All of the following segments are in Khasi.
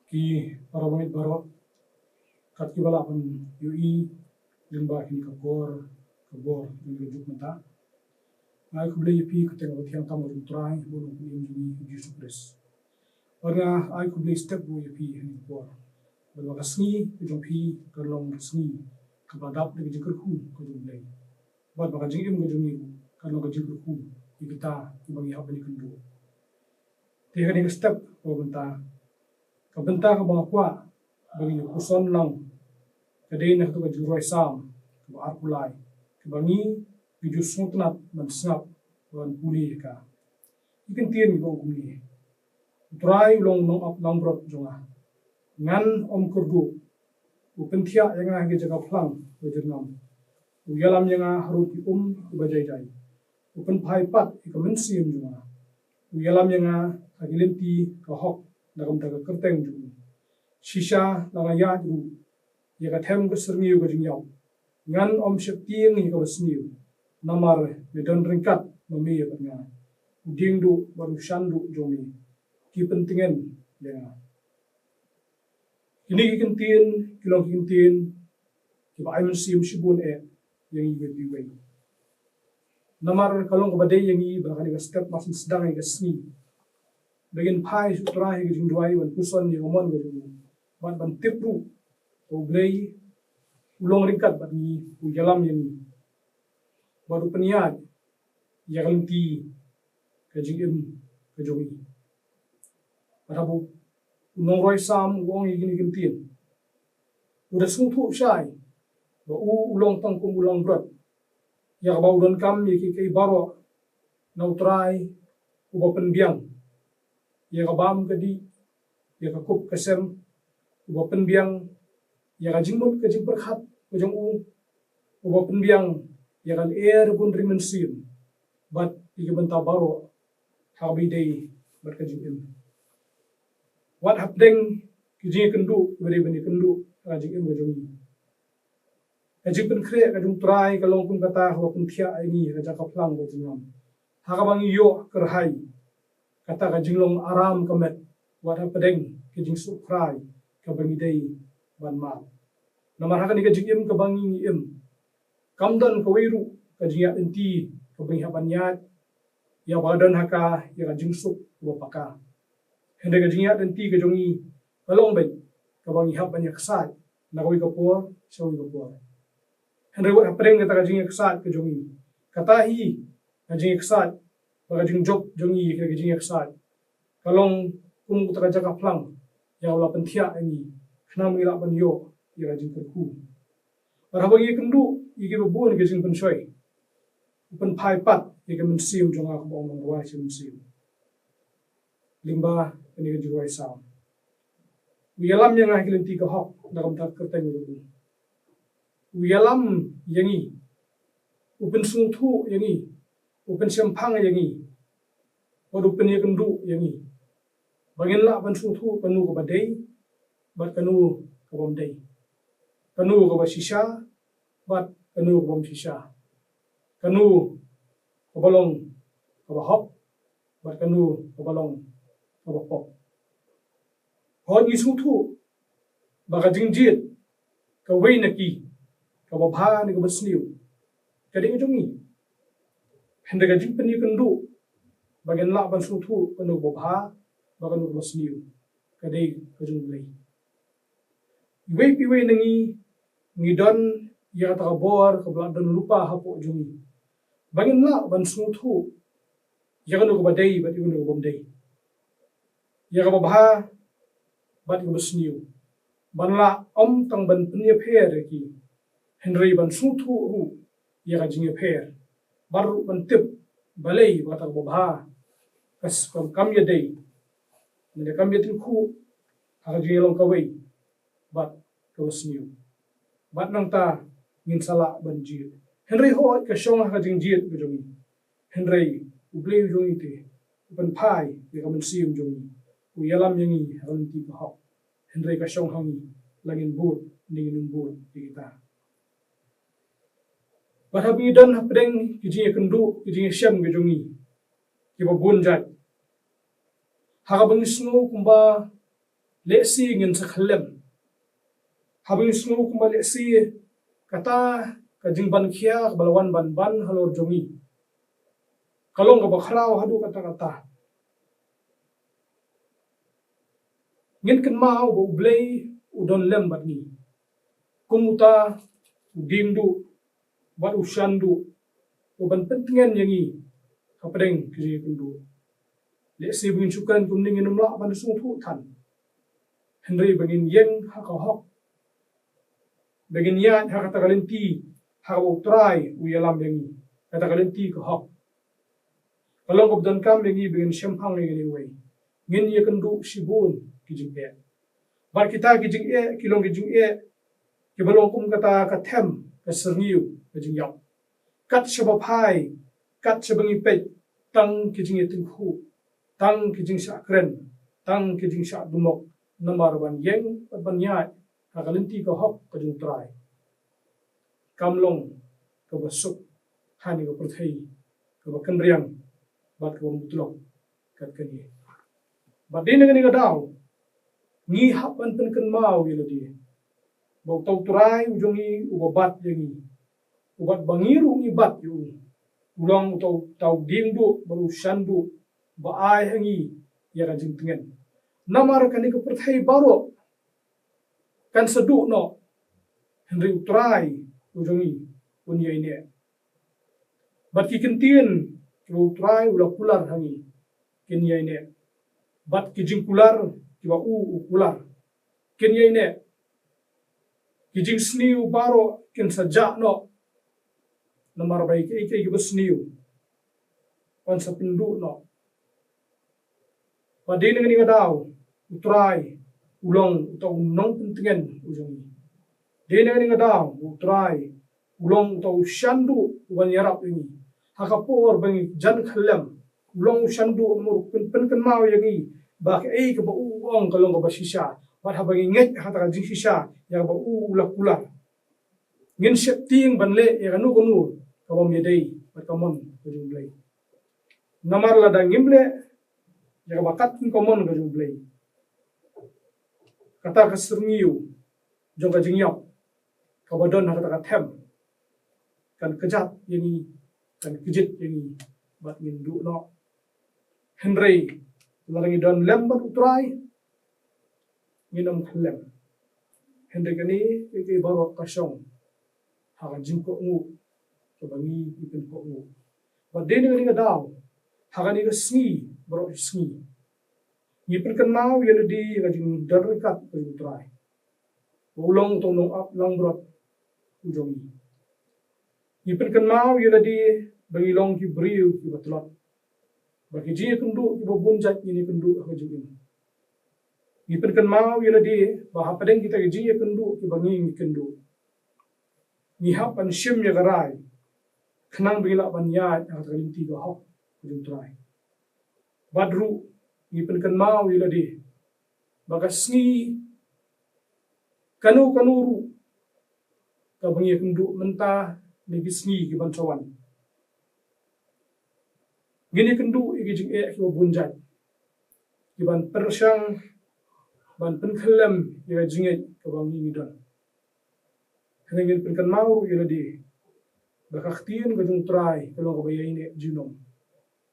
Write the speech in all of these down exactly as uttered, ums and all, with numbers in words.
Ki para bangeit baroh, kat kiba lah ban ïohi lyngba kine ki kor, ka bor, kine ki juk mynta. Ai khublei ïa phi kyrteng kaba thiang tam ka jong u Trai bad u Nongpynim jong ngi Jisu Khrist. Bad nga ai khublei step ruh ïa phi ha kane ka por. Bad ba ka sngi ka jong phi kan long ka sngi kaba dap da ka jingkyrkhu ka jong u Blei. Bad ba ka jingim ka jong ngi ruh kan long ka jingkyrkhu ïa kita kiba ngi hap ban ïakynduh. Te ha kane ka step kaba mynta, ka bynta kaba nga kwah ba ngin ïa puson lang ka dei na kata ka jingrwai Salm kaba arphew lai, kaba ngi, ngi ju sngewtynnat ban sngap, ban pule ïa ka. Ki kyntien kiba ong kumne: U Trai u long nongaplangbrot jong nga, ngan ym kyrduh. U pynthiah ïa nga ha ki jaka phlang ba jyrngam. U ïalam ïa nga harud ki um kiba jai jai. U pynphai pat ïa ka mynsiem jong nga. U ïalam ïa nga ha ki lynti ka hok na ka bynta ka kyrteng jong u. Shisha la nga ïaid ruh ïa ka them ka syrngiew ka jingïap, ngan ym sheptieng ïa kaba sniew. Namar me don ryngkat ma me bad nga. U dieng duh bad u shan duh jong me ki pyntngen ïa nga. Kine ki kyntien ki long ki kyntien kiba ai mynsiem shibun eh ïa ngi iwei pa iwei. Namar ka long kaba dei ïa ngi ba kane ka step Mass sdang ïa ka sngi ba ngin phai sha u Trai ha ka jingduwai ban puson ïa ka mon ka jong u bad ban tip ruh ba u Blei u long ryngkat bad ngi, u ïalam ïa ngi bad u pynïaid ïa ka lynti ka jingim ka jong ngi. Bad haba u nongrwai Salm u ong ïa kine ki kyntien, u da sngewthuh shai ba u, u long tang kum u langbrot, ïa kaba u donkam ïa kiei kiei baroh na u Trai uba pynbiang, ïa ka bam ka dih, ïa ka kup ka sem, uba pynbiang ïa ka jingmut ka jingpyrkhat ka jong u, uba pynbiang ïa ka lyer bun ri mynsiem bad ïa ki bynta baroh ha kaba ïadei bad ka jingim. Wat hapdeng ki jingïakynduh kiba dei ban ïakynduh ha ka jingim ka jong ngi, ka jingpynkhreh ka jong u Trai ka long kum kata kaba pynthiah ïa ngi ha ka jaka phlang ba jyrngam, ha kaba ngi ïoh kyrhai kata ka jinglong aram ka met, wat hapdeng ka jingsuk khrai kaba ngi dei ban mad. Namar ha kane ka jingim kaba ngi, ngi im, kam don kawei ruh ka jingïaid lynti kaba ngi hap ban ïaid ïa ba don ha ka, ïa ka jingsuk kaba paka. Hynrei ka jingïaid lynti ka jong ngi ka long beit kaba ngi hap ban ïa ksaid na kawei ka por sha kawei ka por. Hynrei wat hapdeng kata ka jingïaksaid ka jong ngi, kata hi ka jingïaksaid, ba ka jingjop jong ngi ïa ka jingïaksaid ka long kum kata ka jaka phlang ïa kaba la pynthiah ïa ngi, khnang ba ngi lah ban ïoh ïa ka jingkyrkhu. Bad haba ngi ïakynduh ïa kiba bun ka jingpynshoi, u pynphai pat ïa ka mynsiem jong nga, kumba ong u nongrwai shi mynsiem lyngba kane ka jingrwai Salm. U ïalam ïa nga ha ki lynti ka hok na ka bynta ka kyrteng jong u. U ïalam ïa ngi, u pynsngewthuh ïa ngi, u pynshemphang ïa ngi, bad u pynïakynduh ïa ngi ba ngin lah ban sngewthuh kano kaba dei bad kano kabym dei, kano kaba shisha bad kano kabym shisha, kano kaba long kaba hok bad kano kaba long kaba pop. Hooid, ngi sngewthuh ba ka jingjied kawei na ki, kaba bha ne kaba sniew, ka dei ka jong ngi. Hynrei ka jingpynïakynduh ba ngin lah ban sngewthuh kano kaba bha bad kano kaba sniew, ka dei ka jong u Blei. Iwei pa iwei na ngi ngi don ïa kata ka bor kaba la don lypa hapoh jong ngi ba ngin lah ban sngewthuh ïa kano kaba dei bad ïa kano kabym dei, ïa kaba bha bad ïa kaba sniew, ban lah ym tang ban pynïapher ïa ki, hynrei ban sngewthuh ruh ïa ka jingïapher, bad ruh ban tip balei ba kata kaba bha ka s-, kam, kam ïadei, ne kam ïatyngkhuh ha ka jingïalong kawei bad kaba sniew. Bad nangta ngin sa lah ban jied. Hynrei hooid, ka shong ha ka jingjied ka jong ngi. Hynrei u Blei u jong ngi te u pynphai ïa ka mynsiem jong ngi, u ïalam ïa ngi ha ka lynti ka hok. Hynrei ka shong ha ngi la ngin bud ne ngin ym bud ïa kita. Bad haba ngi don hapdeng ki jingïakynduh, ki jingïashem ki jong ngi kiba bun jait, ha kaba ngi sngew kumba Lehse ngin sa khyllem. Haba ngi sngew kumba lehse kata ka jingban khia kaba la wan ban ban halor jong ngi ka long kaba khraw haduh katta katta, ngin kynmaw ba U Blei u don lem bad ngi. Kum uta u dieng duh bad u shan duh, u ban pyntngen ïa ngi hapdeng ki jingïakynduh. Lehse ba ngin shu kren kumne ngin ym lah ban sngewthuh than. Hynrei ba ngin ïeng ha ka hok, ba ngin ïaid ha kata ka lynti ha kaba U Trai u ïalam ïa ngi, kata ka lynti ka hok, ka long kaba donkam ïa ngi ba ngin shemphang ïa kane kawei. Ngin ïakynduh shibun ki jingeh. Bad kita ki jingeh ki long ki jingeh kiba long kum kata ka them ka syrngiew ka jingïap. Kat shaba phai, kat shaba ngi peit, tang ki jingïatyngkhuh, tang ki jingshah kren, tang ki jingshah dumok, namar ban ïeng bad ban ïaid ha ka lynti ka hok ka jong U Trai. Kam long kaba suk ha kane ka pyrthei kaba kynriang bad kaba mutlop kat kane. Bad dei na kane ka daw ngi hap ban pynkynmaw ïa lade ba uta U Trai u jong ngi uba bat ïa ngi, uba ba ngi ruh ngi bat ïa u, u long uta u, uta u dieng duh bad u shan duh ba ai ha ngi ïa ka jingtngen. Namar kane ka pyrthei baroh kan sa duh noh, hynrei U Trai u jong ngi un ïaineh. Bad ki ktien kiba U Trai u la kular ha ngi kin ïaineh. Bad ki jingkular kiba u u kular kin ïaineh. Ki jingsniew baroh kin sa jah noh, namar ba ïa kiei kiei kiba sniew kan sa pynduh noh. Bad dei na kane ka daw U Trai u long uta u nongpyntngen u jong ngi. Dei na kane ka daw U Trai u long uta u shan duh u ban ïarap ïa ngi ha ka por ba ngi jan khyllem. U long u shan duh namar u pyn, pynkynmaw ïa ngi ba kaei kaba u u ong ka long kaba shisha, bad haba ngi ngeit ha kata ka jingshisha ïa kaba u u la kular, ngin sheptieng ban leh ïa kano kano ka bym ïadei bad ka mon ka jong U Blei. Namar lada ngim leh ïa kaba kat kum ka mon ka jong U Blei, kata ka syrngiew jong ka jingïap kaba don ha kata ka them kan kjat ïa ngi, kan kjit ïa ngi bad ngin duh noh. Hynrei lada ngi don lem bad U Trai ngin ym khyllem. Hynrei kane kiei kiei baroh ka shong ha ka jingkohnguh kaba ngi, ngi pynkohnguh. Bad dei na kane ka daw ha kane ka sngi baroh shi sngi ngi pynkynmaw ïa lade ïa ka jingdon ryngkat ka jong U Trai ba u long uta u nongap langbrot u jong ngi. Ngi pynkynmaw ïa lade ba ngi long ki briew kiba tlot. Ba ki jingïakynduh kiba bun jait ngin ïakynduh ha ka jingim. Ngi pynkynmaw ïa lade ba hapdeng kita ki jingïakynduh kiba ngi, ngi kynduh, ngi hap ban shim ïa ka rai khnang ba ngi lah ban ïaid ha kata ka lynti ka hok ka jong U Trai. Bad ruh ngi pynkynmaw ïa lade ba ka sngi kano kano ruh kaba ngi ïakynduh mynta ne ki sngi kiban sa wan, ngin ïakynduh ïa ki jingeh kiba bun jait kiban pyrshang ban pynkhyllem ïa ka jingngeit kaba ngi, ngi don. Hynrei ngin pynkynmaw ruh ïa lade ba ka ktien ka jong U Trai ka long kaba ïaineh junom.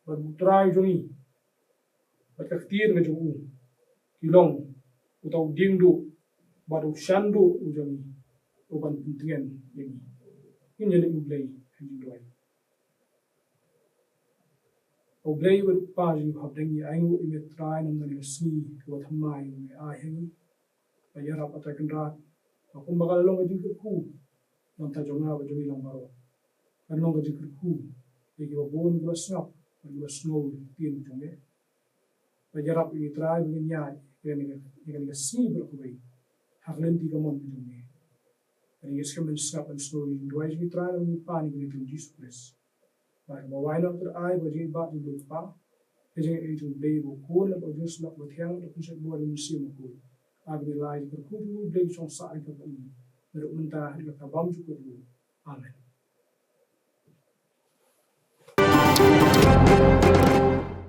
Bad U Trai jong ngi bad ka ktien ka jong u ki long uta u dieng duh bad u shan duh u jong ngi uban pyntngen ïa ngi. Ngin ïa leit U Blei ha jingduwai. U Blei bad U Kpa jong ngi hapdeng ngi ainguh ïa me Trai namar kane ka sngi kaba thymmai ba me ai ha ngi. Ba ïarap, A Trai Kynrad, ba kumba ka la long ka jingkyrkhu na ka bynta jong nga bad jong ngi lang baroh, kan long ka jingkyrkhu ïa kiba bun kiba sngap bad kiba sngew ïa ka ktien jong me. Ba ïarap ïa ngi Trai ba ngin ïaid ïa kane ka, ïa kane ka sngi baroh kawei ha ka lynti ka mon ka jong me. Kane ngi skhem ban sngap ban sngew ïa ka jingduwai jong ngi Trai, la ngi pan ïa kane ha ka kyrteng Jisu Khrist. Bad kaba wai noh Trai, ba ka jingïaid jong U Blei Kpa, ka jingïaid jong U Blei Bakhuid, bad ka jingsngap bathiang, bad ka jingshait bor jong U Mynsiem Bakhuid. Ai ba ngi la ïa ka kyrkhu jong U Blei ka shong sah ryngkat bad ngi naduh mynta haduh katta bymjukut ruh.